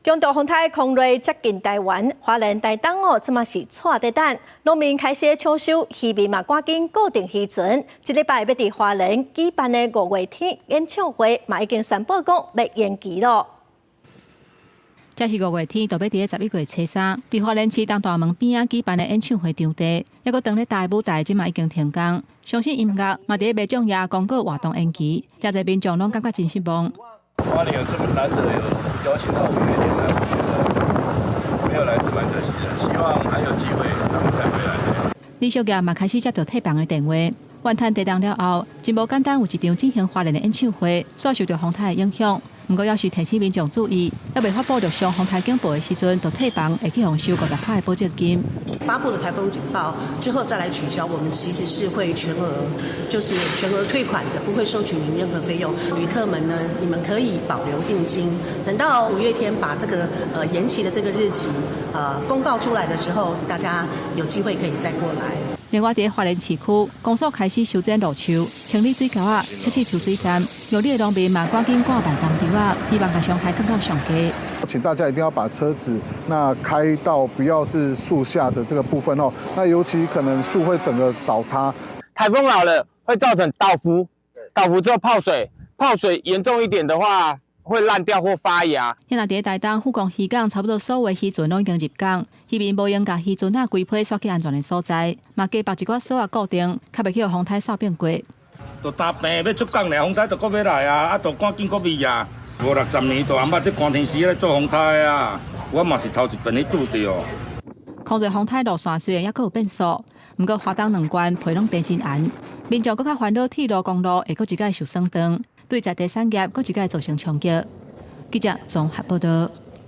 強度風颱空瑞接近台灣，花蓮台東哦，這馬是掣佇等，農民開始搶收，漁民嘛趕緊固定漁船。這禮拜欲佇花蓮舉辦的五月天演唱會，嘛已經宣布講欲延期囉。這是五月天就欲佇咧11月初三，佇花蓮市東大門邊仔舉辦的演唱會場地，猶閣當咧搭的舞台，這馬已經停工。相信音樂嘛佇咧民眾也公告活動延期，誠濟民眾攏感覺真失望。花蓮有這麼難得有邀請到五月天來，我覺得沒有來是蠻可惜的。希望還有機會他們再回來。李小傑嘛開始接到退房的電話，怨嘆地動了後，真無簡單有一場進行花蓮的演唱會，煞受著風颱的影響。毋過，猶是提醒民眾注意，猶未發布陸上風颱警報的時陣，就退房會去予收50%的保證金。發布了颱風警報之後再來取消，我們其實是會全額，就是全額退款的，不會收取您任何費用。旅客們呢，你們可以保留定金，等到五月天把這個延期的這個日期公告出來的時候，大家有機會可以再過來。另外，佇花蓮市區，公所開始修剪路樹、清理水溝仔、設置抽水站，玉里的農民嘛趕緊掛辦紅條仔，希望共傷害降到上低。請大家一定要把車子那開到不要是樹下的這個部分哦，那尤其可能樹會整個倒塌。颱風老了會造成倒伏，倒伏之後泡水，泡水嚴重一點的話會爛掉或發芽。現在佇台東富岡漁港，差不多所有漁船攏已經入港，漁民無閒共漁船仔規批徙去安全的所在，嘛加縛一寡索仔固定，較袂去予風颱掃變過。就焦病欲出港咧，風颱就閣欲來啊！啊，就趕緊閣避啊！五六十年都毋捌這寒天時咧做風颱啊！我嘛是頭一遍去拄著。空瑞風颱路線雖然猶閣有變數，毋過花東兩縣皮攏變真絚，民眾閣較煩惱鐵路公路會閣一擺受損斷，對在地產業閣一擺造成衝擊。記者綜合報導。